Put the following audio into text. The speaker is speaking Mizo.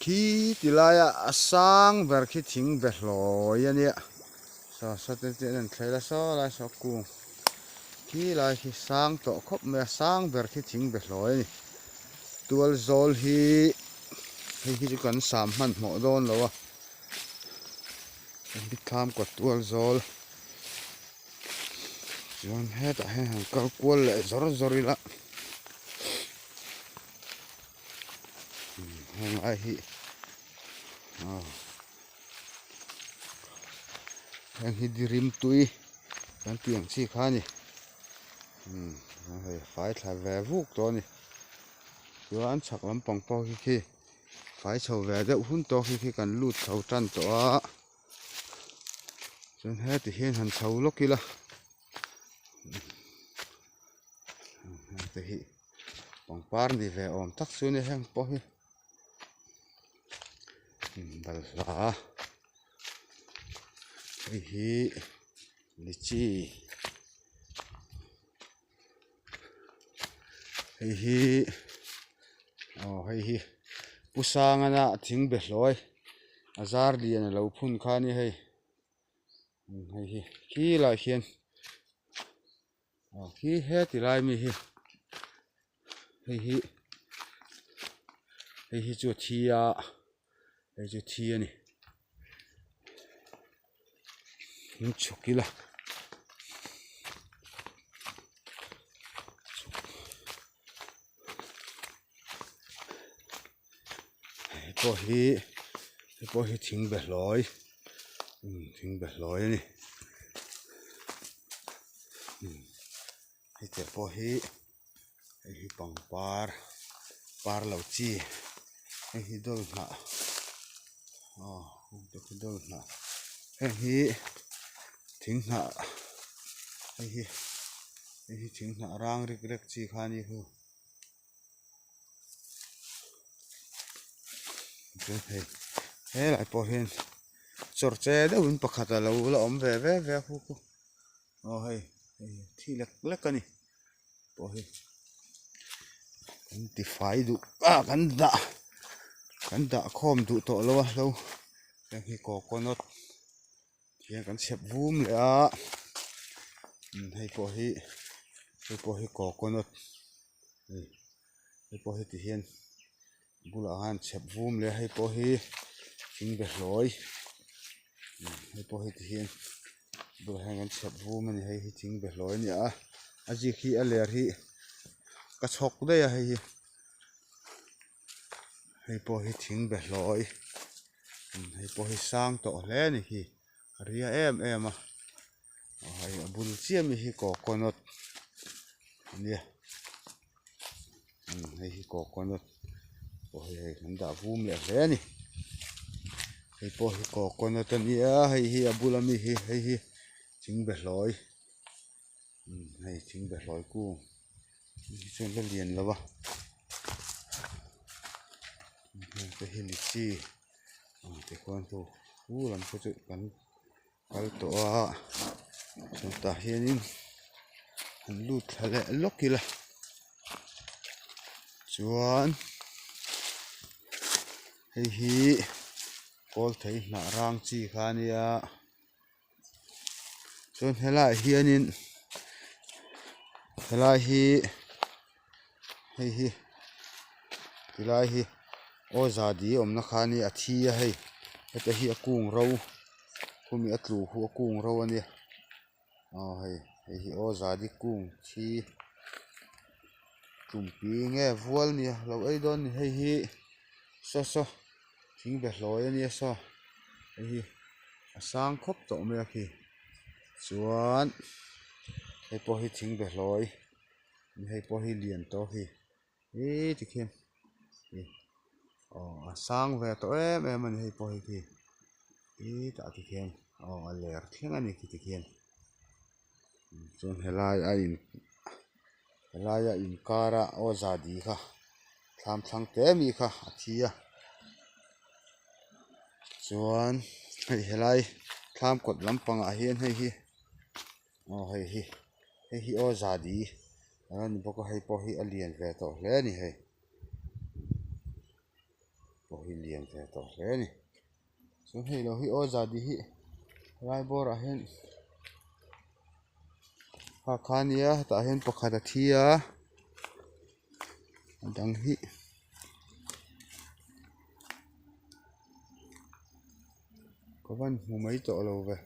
Khi ti laia a sang ber khi thing be hlawi a nia saw saw te chu an thlei la saw lai saw kung khi lai khi sang tawh khawp mai a sang ber khi thing be hlawi a ni tual zawl hi hei hi chu kan sam hmanhmawh dawn lo a thlam kawt tual zawl chuan hetah hian han kal kual leh zawr zawr ila. Heng lai hi aw heng hi dirim tui kan tih ang chi kha a ni umm hei fai thla ve vuk tawh a ni chuan chhak lampang pawh khi khi fai chho ve deuh hun tawh khi khi kan lut chho tan tawh a chuan heti hian han chho lawk ila. Hengte hi pangpar ni ve awm tak chu nia heng pawh hi balhla hei hi lichi hei hi aw hei hi pu sangana thing be hlawi a zar lian a lo phun kha a ni hei hei hi khi lai hian. Aw khi heti lai mi hi hei hi hei hi chu a thi a hei chu thi a ni in chhuk ila hei pawh hi hei pawh hi thing be hlawi thing be hlawi a ni heti pawh hi hei hi pangpar par lo chi hei hi dawl hnah aw hei dawl hnah heng hi thing hnah hei hi hei hi thing hnah rang rek rek chi kha a ni hu. Hei helai pawh hian chawr che deuhin pakhat a lo la awm ve ve ve a khu khu aw hei hei thi lek lek a ni pawh hi kan ti fai duh a kan dah kan dah khawm duh tawh lo a hlo heng hi coconut hian kan chhep vum leh a hei pawh hi hei pawh hi coconut hei hei pawh hi ti hian bulah khan chhep vum leh a hei pawh hi thing be hlawi hei pawh hi ti hian bulah hian kan chhep vum a ni hei hi thing be hlawi a ni a a zik hi a ler hi ka chhawk daih a hei hi hei pawh hi thing be hlawi. Hei pawh hi sang tawh hle a ni hi a ria em em a aw hei a bul chiah mi hi coconut a nia hei hi coconut pawh hi hei an dah vum leh hle a ni hei pawh hi coconut a nia hei hi a bula mi hi hei hi thing be hlawi hei thing be hlawi kung hi chuan la lian lo a. Heng te hi lichi ang te khuan chu hu lam te chu kan kal tawh a chutah hianin an lut thla leh lawk ila chuan hei hi kawl thei hnah rang chi kha a nia chuan helaiah hianin helai hi hei hi tilai hi aw zadi awmna kha ania a thi a hei heta hi a kung ro khumi a tlu khu a kung ro ania aw hei hei hi aw zadi kung thi tumpi nge vual nia lo ei dawn a ni hei hi saw saw thing be hlawi ania saw hei hi a sang khawp tawh mai a khi chuan hei pawh hi thing be hlawi hei pawh hi lian tawh khi ihh tikhian ih aw a sang ve tawh em em a ni hei pawh hi khi ih tah tikhian aw a ler thleng a ni khi tikhian chuan helai a in helai a inkar a aw zadi kha thlam thlang te mi kha a thi a chuan hei helai thlam kawt lampangah hian hei hi aw hei hi hei hi aw zadi a ni bawk a hei pawh hi a lian ve tawh hle a ni hei pawh hi. hi lian ve tawh hle a ni chuan hei lo hi aw zadi hi lai bawrah hian kha kha a nia hetah hian pakhat a thi a a dang hi ka van hmu mai tawh lo ve.